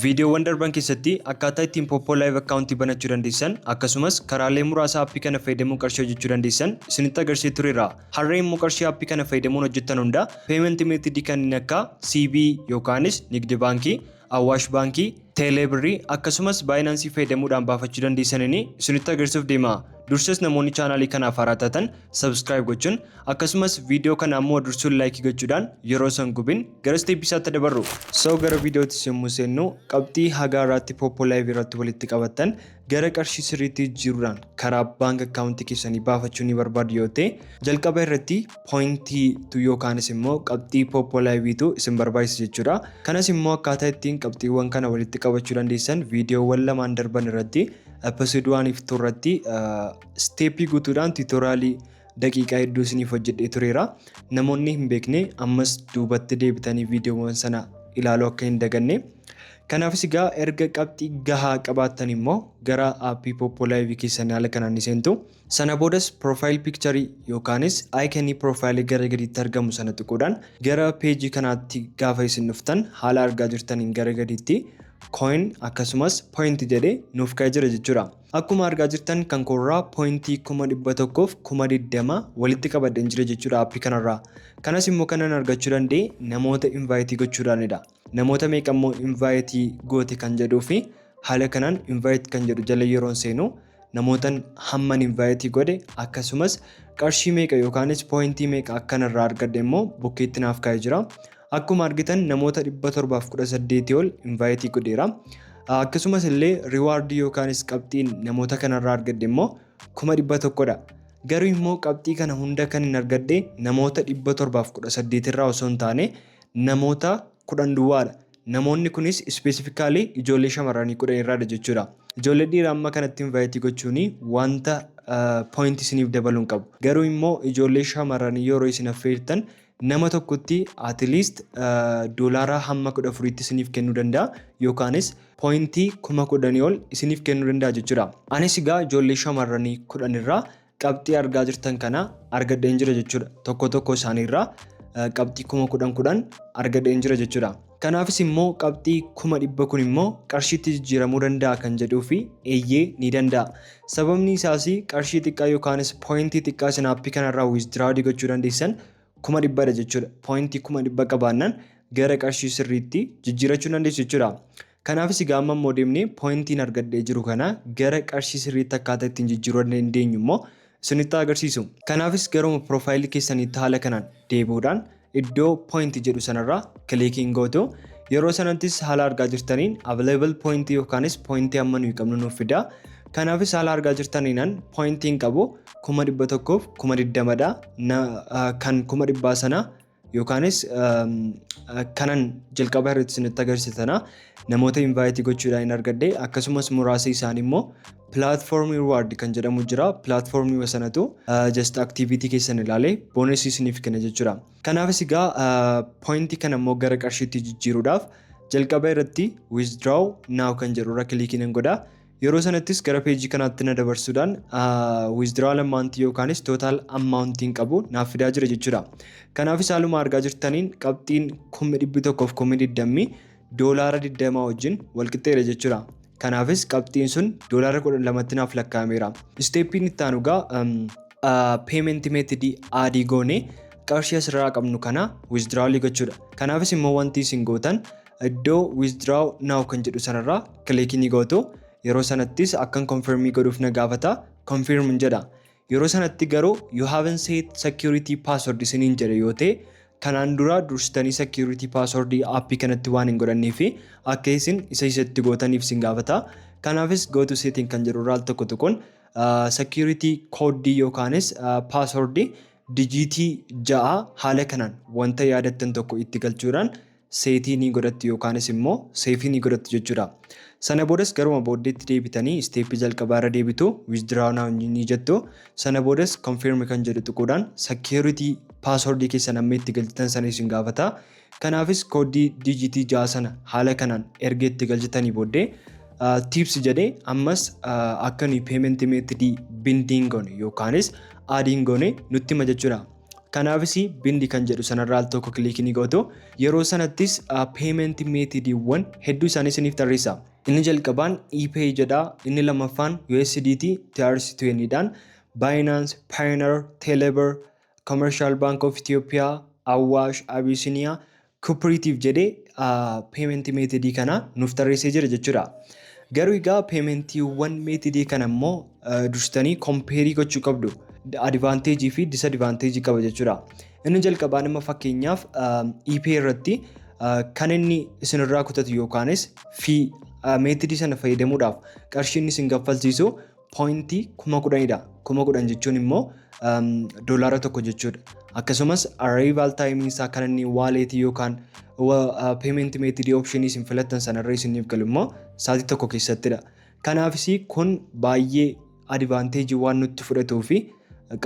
Viidiyoowwan darban keessatti akkaataa ittiin Poppo Live akkaawuntii banachuu dandeessan, akkasumas karaalee muraasa aappii kana fayyadamuun qarshii hojjechuu dandeessan isinitti agarsiisee tureera. Har'a immoo qarshii aappii kana fayyadamuun hojjettan hunda payment method kanneen akka CBE yookaanis Nigdi Baankii, Awaash Baankii, Teelee akkasumas Binance fayyadamuudhaan baafachuu dandeessaniin isinitti agarsiisuuf deema. Dursas namoonni chaanaalii kanaaf haaraa taatan subscribe gochuun, akkasumas viidiyoo kana ammoo dursuun like gochuudhaan yeroo san gubin gara step isaatti dabarru. So gara viidiyootti yommuu seennu, qabxii hagaa irratti Poppo Live irratti walitti qabattan gara qarshii sirriitti jijjiiruudhaan karaa bank akkaawuntii keessanii baafachuu ni barbaadu yoo ta'e, jalqaba irratti pointiitu yookaanis immoo qabxii Poppo Liveiitu isin barbaachisa jechuudha. Kanas immoo akkaataa ittiin qabxiiwwan kana walitti qabachuu dandeessan viidiyoowwan lamaan darban irratti, episode 1 fi 2 irratti, step guutuudhaan tutorial daqiiqaa hedduu isiniif hojjedhee tureera. Namoonni hin beekne ammas duubatti deebitanii viidiyoowwan sana ilaaluu akka hin daganne. Kanaafis egaa erga qabxii gahaa qabaattan immoo gara aappii Poppo Live keessan haala kanaan ni seentu. Sana boodas profile picture yookaanis icon profile gara gadiitti argamu sana tuquudhaan gara peejii kanaatti gaafa isin dhuftan, haala argaa jirtaniin gara gadiitti coin akkasumas point jedhee nuuf ka'ee jira jechuudha. Akkuma argaa jirtan kan koorraa pointii 120,020 walitti qabadheen jira jechuudha aappii kanarraa. Kanas immoo kanan argachuu danda'e namoota invite gochuudhaanidha. Namoota meeqa immoo invite goote kan jedhuu fi haala kanaan invite kan jedhu jala yeroon seenu, namootan hamman invite godhe akkasumas qarshii meeqa yookaanis pointii meeqa akkanarraa argadhe immoo bukkeetti naaf kaa'ee jira. Akkuma argitan namoota 718 ol invite godheera. Akkasumas illee reward yookaanis qabxiin namoota kanarraa argadhe immoo 100,000dha. Garuu immoo qabxii kana hunda kan hin argadhe namoota 718 irraa osoo hin taane namoota 10 duwwaadha. Namoonni kunis specifically ijoollee shamarranii 10 irraadha jechuudha. Ijoollee dhiiraa amma kanatti invite gochuun wanta point isiniif dabaluu hin qabu. Garuu immoo ijoollee shamarranii yeroo isin affeertan nama tokkotti at least doolaara hamma 14tti isiniif kennuu danda'a yookaanis pointii 10,000 ol isiniif kennuu danda'a jechuudha. Anis egaa ijoollee shamarranii 10 irraa qabxii argaa jirtan kana argadheen jira jechuudha. Tokko tokko isaaniirraa qabxii 10,000 10,000 argadheen jira jechuudha. Kanaafis immoo qabxii 100,000 kun immoo qarshiitti jijjiiramuu danda'a kan jedhuu fi eeyyee, ni danda'a. Sababni isaas qarshii xiqqaa yookaanis pointii xiqqaa isin aappii kanarraa withdraw gochuu dandeessan 100,000dha jechuudha. Pointii 100,000 qabaannaan gara qarshii sirriitti jijjiirachuu dandeessu jechuudha. Kanaafis egaa amma immoo deemnee pointiin argadhee jiru kana gara qarshii sirriitti akkaataa ittiin jijjiiruu dandeenyu immoo isinitti agarsiisu. Kanaafis garuma profile keessaniitti haala kanaan deebi'uudhaan iddoo point jedhu sanarraa clickiin gootu. Yeroo sanattis haala argaa jirtaniin available point yookaanis pointii amma nuyi qabnu nuuf fida. Kanaafis haala argaa jirtaniinan pointiin qabu 120,020dha. Kan 100,000 sana yookaanis kanan jalqaba irratti isinitti agarsiisa namoota invite gochuudhaan hin argadhe. Akkasumas muraasa isaanii immoo platform reward kan jedhamu jira. Platformii sanatu just activity keessan ilaalee bonus isiniif kenna jechuudha. Kanaafis egaa pointii kana immoo gara qarshiitti jijjiiruudhaaf jalqaba irratti withdraw now kan jedhu irra clickiin hin godha. Yeroo sanattis gara peejii kanaatti na dabarsuudhaan withdrawal amount yookaanis total amountiin qabu naaf fidaa jira jechuudha. Kanaafis haaluma argaa jirtaniin qabxiin 120,020 doolaara 20 wajjin walqixxeedha jechuudha. Kanaafis qabxiin sun doolaara 12tti naaf lakkaa'ameera. Stepiin itti aanu egaa payment method add goonee qarshii asirraa qabnu kana withdrawal gochuudha. Kanaafis immoo wanti isin gootan iddoo withdraw now kan jedhu sanarraa click ni gootu. Yeroo sanattis akkan confirm godhuuf na gaafata. Confirm jedha. Yeroo sanatti garuu "You haven't set security password" isiniin jedhe yoo ta'e, kanaan dura dursitanii security password aappii kanatti waan hin godhannee fi akka isin isa isatti gootaniif isin gaafata. Kanaafis go to setting kan jedhu irraa al tokko tokkoon security code yookaanis password digit 6 haala kanaan wanta yaadattan tokko itti galchuudhaan set ni godhattu yookaanis immoo save ni godhattu jechuudha. Sana boodas garuma booddeetti deebitanii step jalqabaa irra deebitu, withdraw now ni jettu. Sana boodas confirm kan jedhu tuquudhaan security password keessan amma itti galchitan sana isin gaafata. Kanaafis code digit 6 sana haala kanaan erga itti galchitanii booddee tips jedhee ammas akka nuyi payment method binding goone yookaanis addiin goone nutti hima jechuudha. Kanaafis bind kan jedhu sanarraa al tokko click ni gootu. Yeroo sanattis payment methodiiwwan hedduu isaanii isiniif tarreessa. Inni jalqabaan ePay jedha. Inni lammaffaan USDT TRC20 dhaan, Binance, Payoneer, Telebirr, Commercial Bank of Ethiopia, Awash, Abyssinia, Cooperative jedhee payment methodii kana nuuf tarreessee jira jechuudha. Garuu egaa paymentiiwwan methodii kana immoo dursitanii compare gochuu qabdu. Advantage fi disadvantage qaba jechuudha. Inni jalqabaan immoo fakkeenyaaf ePay irratti kan inni isinirraa kutatu yookaanis fee methodii sana fayyadamuudhaaf qarshii inni isin kaffalchiisu point 10,000dha. 10,000 jechuun immoo $1 jechuudha. Akkasumas arrival time isaa kan inni walletii yookaan payment methodii optionii isin filattan sanarra isiniif galu immoo sa'aatii 1 keessattidha. Kanaafis kun baay'ee advantage waan nutti fudhatuu fi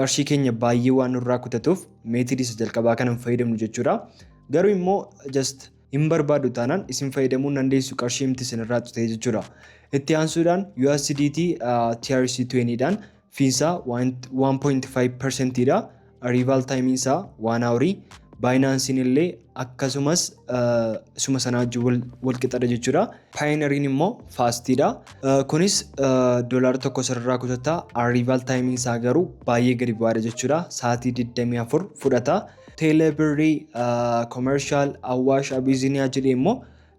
qarshii keenya baay'ee waan nurraa kutatuuf methodii isa jalqabaa kana hin fayyadamnu jechuudha. Garuu immoo just hin barbaadu taanaan isin fayyadamuu dandeessu, qarshii miti isinirraa cutee jechuudha. Itti aansuudhaan USDT TRC20 dhaan feensaa 1.5% dha. Arrival time isaa 1 hourii. Binancein illee akkasumas isuma sanaa wajjin wal qixadha jechuudha. Payoneeriin immoo fastiidha. Kunis $1 sirraa kutata. Arrival time isaa garuu baay'ee gadi bu'aadha jechuudha. Sa'aatii 24 fudhata. Telebirrii, Commercial, Awaash, Abyssinia jedhee immoo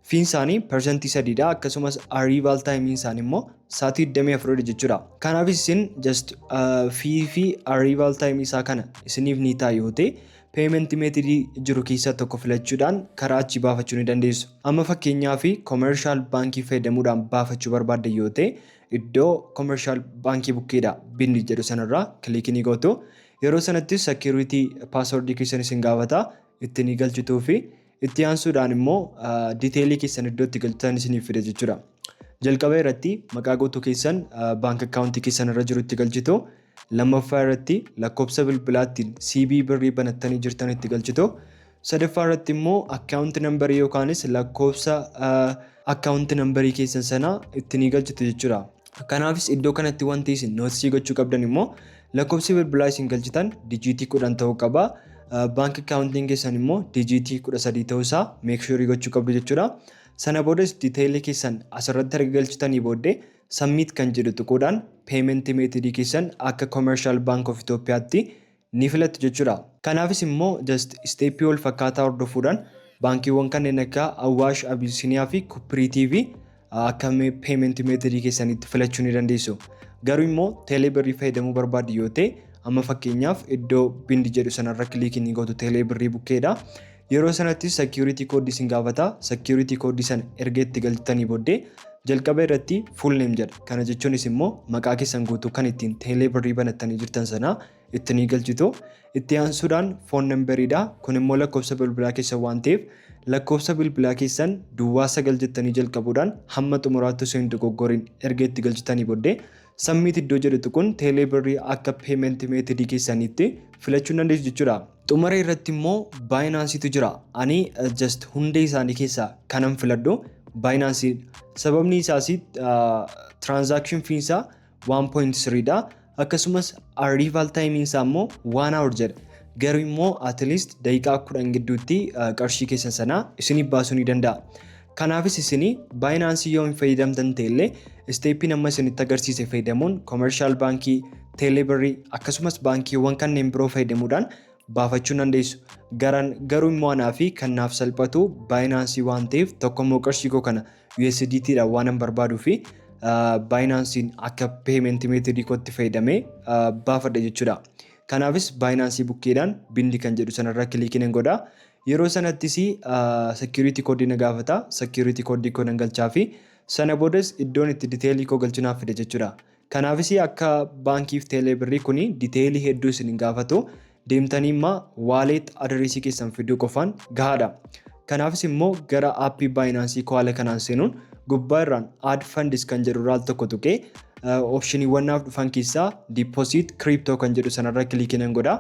feen isaanii 3%dha. Akkasumas arrival time isaanii immoo sa'aatii 24 jechuudha. Kanaaf isin just fee fi arrival time isaa kana isiniif ni ta'a yoo ta'e, payment methodii jiru keessaa tokko filachuudhaan karaa achi baafachuu ni dandeessu. Amma fakkeenyaaf Commercial baankii fayyadamuudhaan baafachuu barbaaddan yoo ta'e, iddoo Commercial baankii bukkeedha bind jedhu sanarraa click ni gootu. Yeroo sanatti security passwordii keessan isin gaafata, itti ni galchituu fi itti aansuudhaan immoo detailii keessan iddoo itti galchitan isiniif fida jechuudha. Jalqaba irratti maqaa guutuu keessan bank accountii keessan irra jiru itti galchitu. Lammaffaa irratti lakkoofsa bilbilaattiin CBE Birrii banattanii jirtan itti galchitu. Sadaffaa irratti immoo account numberii yookaanis lakkoofsa account numberii keessan sana itti ni galchitu jechuudha. Kanaafis iddoo kanatti wanti isin notice gochuu qabdan immoo lakkoofsi bilbilaa isin galchitan digitii 10 ta'uu qaba. Bank accountiin keessan immoo digitii 13 ta'uusaa make sure gochuu qabdu jechuudha. Sana boodas detailii keessan asirratti erga galchitanii booddee submit kan jedhu tuquudhaan payment methodii keessan akka Commercial Bank of Ethiopiaatti ni filattu jechuudha. Kanaafis immoo just steppii wal fakkaataa hordofuudhaan baankiiwwan kanneen akka Awaash, Abyssinia fi Cooperative akka payment methodii keessanitti filachuu ni dandeessu. Garuu immoo Telebirrii fayyadamuu barbaaddu yoo ta'e, amma fakkeenyaaf iddoo bind jedhu sanarra click ni gootu, Telebirrii bukkeedha. Yeroo sanatti security code isin gaafata. Security code sana erga itti galchitanii booddee jalqaba irratti full name jedha. Kana jechuunis immoo maqaa keessan guutuu kan ittiin Telebirrii banattanii jirtan sana itti ni galchitu. Itti aansuudhaan phone numberiidha. Kun immoo lakkoofsa bilbilaa keessan waan ta'eef, lakkoofsa bilbilaa keessan 09 jettanii jalqabuudhaan hamma xumuraatti osoo hin dogoggorin erga itti galchitanii booddee submit iddoo jedhutu kun Telebirrii akka payment methodii keessaniitti filachuu dandeessu jechuudha. Xumura irratti immoo Binancetu jira. Ani just hundee isaanii keessaa kanan filadhu Binance. Sababni isaas transaction feen isaa 1.3 dha. Akkasumas arrival time isaa immoo 1 hour jedha. Garuu immoo at least daqiiqaa 10 gidduutti qarshii keessan sanaa isiniif baasuu ni danda'a. Kanaafis isin Binance yoo hin fayyadamtan ta'ellee, steppii amma isinitti agarsiise fayyadamuun Commercial baankii, Telebirrii akkasumas baankiiwwan kanneen biroo fayyadamuudhaan baafachuu dandeessu. Garuu immoo anaa fi kan naaf salphatu Binance waan ta'eef, tokko immoo qarshii koo kana USDT dhaan waan hin barbaaduu fi Binancein akka payment methodii kootti fayyadamee baafadha jechuudha. Kanaafis Binance bukkeedhaan bind kan jedhu sanarra click nan godha. Yeroo sanattis security code na gaafata. Security code koo nan galchaa fi sana boodas iddoon itti detailii koo galchuu naaf fida jechuudha. Kanaafis akka baankiif Telebirrii kuni detailii hedduu isin hin gaafatu. Deemtanii immoo wallet addressii keessan fiduu qofaan gahaadha. Kanaafis immoo gara appii Binance koo haala kanaan seenuun gubbaa irraan add funds kan jedhu irraa al tokko tuqee optioniiwwan naaf dhufan keessaa deposit crypto kan jedhu sanarra click nan godha.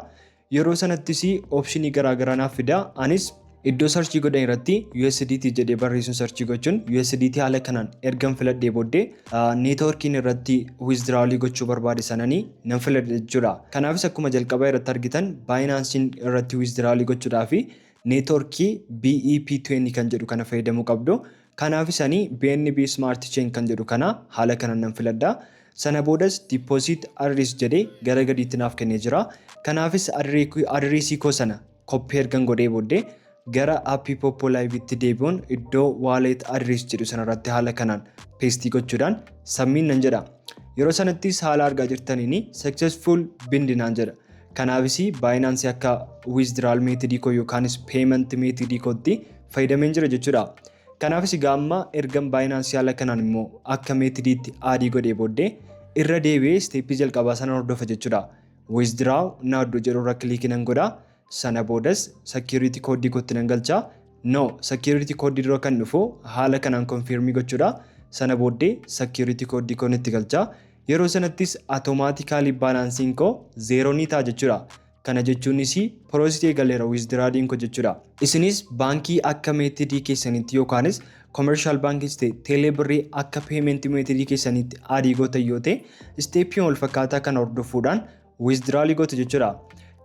Yeroo sanattis optionii garaagaraa naaf fida. Anis Iddoo search godhan irratti USDT jedhee barreessuun search gochuun USDT haala kanaan ergan filadhee booddee, networkiin irratti withdrawal gochuu barbaade sananii nan filadha jechuudha. Kanaafis akkuma jalqabaa irratti argitan, Binance'n irratti withdrawal gochuudhaaf networkii BEP20 kan jedhu kana fayyadamuu qabdu. Kanaafis ani BNB Smart Chain kan jedhu kana haala kanaan nan filadha. Sana boodas deposit address jedhee gara gadiitti naaf kennee jira. Kanaafis addressii koo sana copy ergan godhee booddee, gara aappii Poppo Live'itti deebi'uun iddoo wallet address jedhu sanarratti haala kanaan paste gochuudhaan submit nan jedha. Yeroo sanattis haala argaa jirtaniin successful bind naan jedha. Kanaafis Binance akka withdrawal method koo yookaanis payment method kootti fayyadameen jira jechuudha. Kanaafis egaa amma ergan Binance haala kanaan immoo akka methodiitti add godhee booddee, irra deebi'ee step jalqabaa sana hordofa jechuudha. Withdraw now iddoo jedhu irra click nan godha. Sana boodas security code kootti nan galcha. No, security code dura kan dhufu haala kanaan confirm gochuudha. Sana booddee security code koon itti galcha. Yeroo sanattis automatically balanceiin koo zero ni ta'a jechuudha. Kana jechuunis process eegaleera withdrawaliin koo jechuudha. Isinis baankii akka method keessanitti yookaanis commercial baankiis ta'e teelee akka payment method keessanitti add gootan yoo ta'e, step wal fakkaataa kana hordofuudhaan withdrawal gootu jechuudha.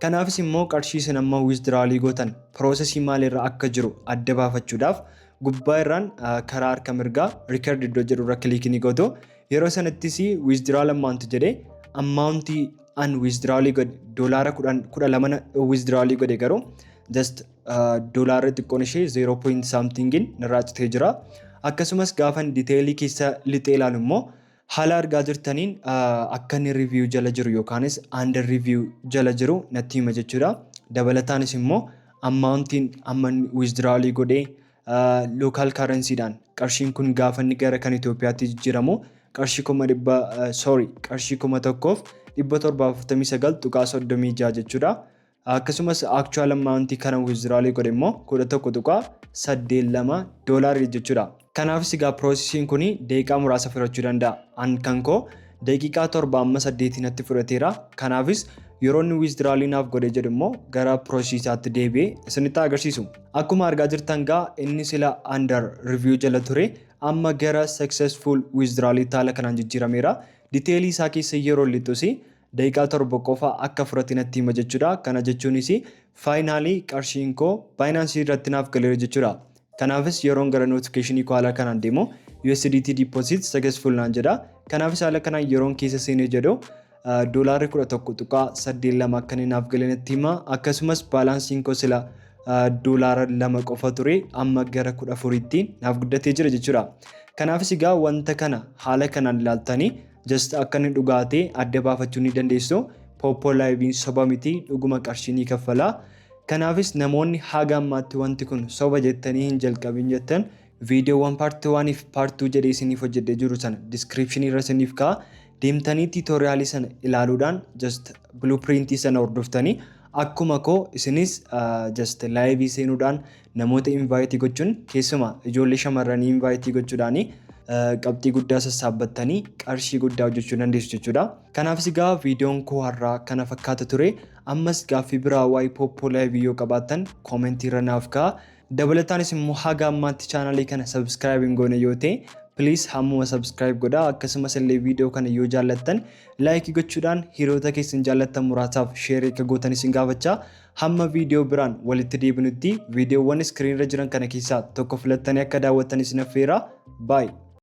Kanaafis immoo qarshii isin amma withdrawal gootan process maalirra akka jiru adda baafachuudhaaf, gubbaa irraan karaa harka mirgaa record iddoo jedhu irra click ni gootu. Yeroo sanattis withdrawal amount jedhee amount an withdrawal godhe $12 withdrawal godhe, garuu just doolaarri xiqqoon ishee 0 point somethingin narraa citee jira. Akkasumas gaafan detail keessa lixee ilaalu immoo, haala argaa jirtaniin akka inni review jala jiru yookaanis under review jala jiru natti hima jechuudha. Dabalataanis immoo amountiin amma withdrawal godhee local currencydhaan qarshiin kun gaafa inni gara kan Itoophiyaatti jijjiiramu qarshii 100,000, sorry, qarshii 1,749.36 jechuudha. Akkasumas actual amount kana withdrawal godhe immoo $11.82 jechuudha. Kanaafis egaa processiin kun daqiiqaa muraasa fudhachuu danda'a. An kan koo daqiiqaa 7 amma 8 natti fudhateera. Kanaafis yeroo inni withdrawal naaf godhe jedhu immoo gara processaatti deebi'ee isinitti agarsiisu. Akkuma argaa jirtan gaa, inni sila under review jala ture amma gara successful withdrawal haala kanaan jijjiirameera. Detail isaa keessa yeroo lixus daqiiqaa 7 qofa akka fudhate natti hima jechuudha. Kana jechuunis finally qarshiin koo Binance irratti naaf galeera jechuudha. Kanaafis yeroon gara notification koo haala kanaan deemu USDT deposit successful naan jedha. Kanaafis haala kanaan yeroon keessa seenee jedhu doolaarri 11.82 akka inni naaf gale natti hima. Akkasumas balanceiin koo sila $2 qofa ture amma gara 14tti naaf guddatee jira jechuudha. Kanaafis egaa wanta kana haala kanaan ilaaltanii just akka inni dhugaatee adda baafachuu ni dandeessu. Poppo Live'n soba miti, dhuguma qarshii ni kaffala. Kanaafis namoonni haga ammaatti wanti kun soba jettanii hin jalqabin jettan, viidiyoowwan part oneiif part two jedhee isiniif hojjedhee jiru sana description irra isiniif ka'a. Deemtanii tutorial sana ilaaluudhaan just blueprint sana hordoftanii akkuma koo isinis just live seenuudhaan namoota invite gochuun, keessumaa ijoollee shamarranii invite gochuudhaanii qabxii guddaa sassaabbattanii qarshii guddaa hojjechuu dandeessu jechuudha. Kanaafis egaa viidiyoon koo har'aa kana fakkaata ture. Ammas gaaffii biraa waa'ee Poppo Live yoo qabaattan comment irra naaf ka'a. Dabalataanis immoo haga ammaatti channel kana subscribe hin goone yoo ta'e, please hammuma subscribe godhaa. Akkasumas illee viidiyoo kana yoo jaallattan like gochuudhaan hiriyoota keessan jaallattan muraasaaf share akka gootan isin gaafachaa, hamma viidiyoo biraan walitti deebinutti viidiyoowwan screen irra jiran kana keessaa tokko filattanii akka daawwattan isin affeera. Baay'ee.